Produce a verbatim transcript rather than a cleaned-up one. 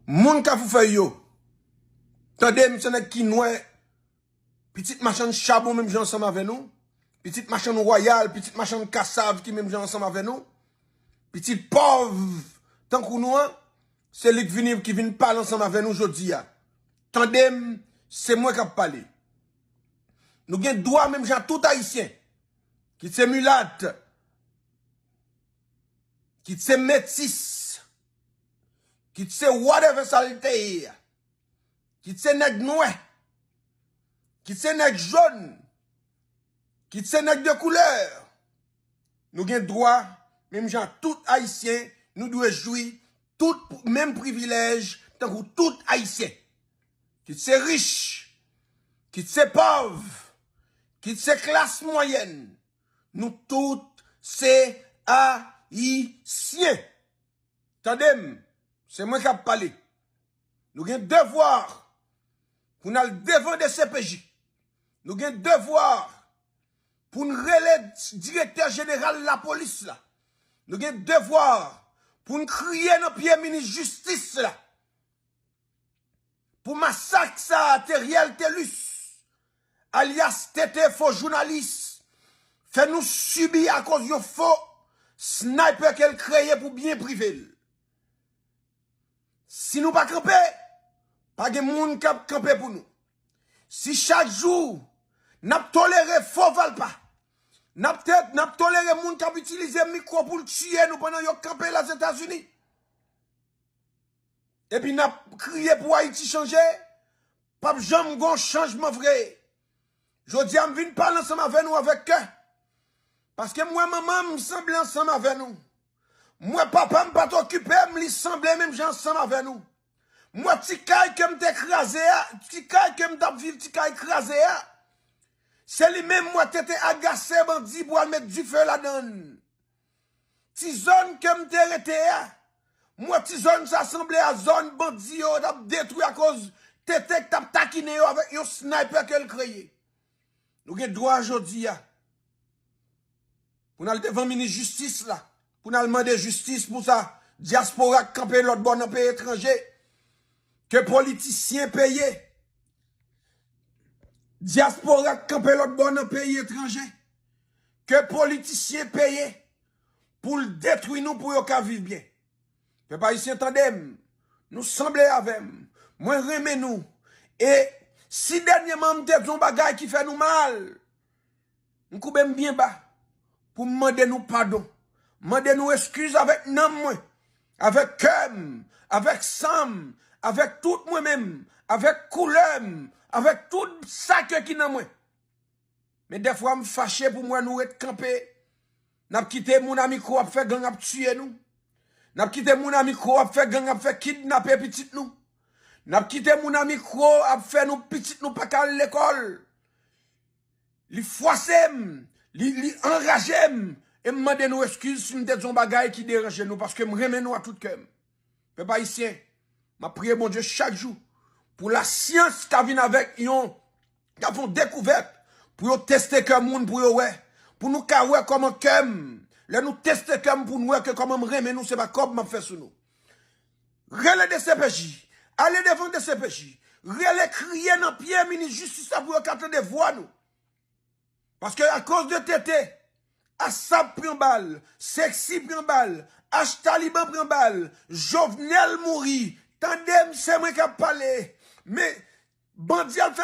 Moun Kafou Fèy yo, tande m, se nèg ki nwè, pitit machann chabon menm jan ansanm avè nou, pitit machann wayal, pitit machann kasav ki menm jan ansanm avè nou, pitit pòv tankou nou an, se li k vini, ki vin pale ansanm avè nou jodi a. Tande m, se mwen k ap pale. Nou gen dwa menm jan tout Ayisyen, kit se milat, kit se metis, kit se whatever sa l te ye a, kit se nèg nwè, kit se nèg jòn, kit se nèg de koulè, nou gen dwa, menm jan tout Ayisyen, nou dwe jwi tout menm privilèj tankou tout Ayisyen. Kit se rich, kit se pòv, kit se klas mwayèn, nou tout se Ayisyen. Tande m, se mwen k ap pale. Nou gen devwa pou n al devan D C P J. Nou gen devwa pou n rele direktè jeneral lapolis la. Nou gen devwa pou n kriye nan pye minis jistis la. Pou masak sa a, Theriel Thelus, alyas T T, fo jounalis, fè nou sibi akoz yon fo sniper ke l kreye pou byen prive l. Si nou pa kanpe, pa gen moun k ap kanpe pou nou. Si chak jou n ap tolere fo valpa, n ap te- n ap tolere moun k ap itilize mikwo pou l tiye nou pandan yo kanpe Lèzetazini, epi n ap kriye pou Ayiti chanje, p ap janm gon chanjman vre. Jodi a, m vin pale ansanm avè nou avèk kè. Paske m wè manman m sanble ansanm avè nou. M wè papa m pa t okipe m, li sanble menm jan ansanm avè nou. M wè ti kay ke m te kraze a, ti kay ke m t ap viv, ti kay kraze a, se li menm m wè te te agase bandi pou al met dife ladan l. Ti zòn ke m te rete a, m wè ti zòn sa sanble a zòn bandi yo t ap detwi akoz T T k t ap takinen yo avèk yon sniper ke l kreye. Nou gen dwa jodi a pou n al devan minis jistis la, pou n al mande jistis pou sa dyaspora k kanpe lòt bò nan peyi etranje, ke politisyen peye. Dyaspora k kanpe lòt bò nan peyi etranje, ke politisyen peye pou l detwi nou pou yo ka viv byen. Pèp ayisyen, tande m. Nou sanble avè m. Mwen renmen nou. E si dènyèman m te di yon bagay ki fè nou mal, m koube m byen ba pou m mande nou padon. Mande nou eskiz avèk nanm mwen, avèk kè m, avèk san m, avèk tout mwen menm, avèk koulè m, avèk tout sa ke ki nan mwen. Men dèfwa m fache pou m wè nou ret kanpe. N ap kite moun a mikwo ap fè gang ap tiye nou. N ap kite moun a mikwo ap fè gang ap fè kidnape pitit nou. N ap kite moun a mikwo ap fè nou pitit nou pa ka al lekòl. Li fwase m, li, li anraje m, e m mande nou eskiz si m te di yon bagay ki deranje nou, paske m renmen nou ak tout kè m. Pèp ayisyen, m ap priye Bondye chak jou pou lasyans ka vin avèk yon, ka fè yon dekouvèt, pou yo teste kè moun, pou yo wè, pou nou ka wè kòman kè m, lè nou teste kè m pou nou wè ke kòman m renmen nou, se pa kòb m ap fè sou nou. Rele D C P J, ale devan D C P J, rele kriye nan pye minis jistis la pou yo ka tande vwa nou. Paske akoz de T T, Asap pran bal, Sexy pran bal, H Taliban pran bal, Jovenel mouri. Tande m, se mwen k ap pale. Men, bandi al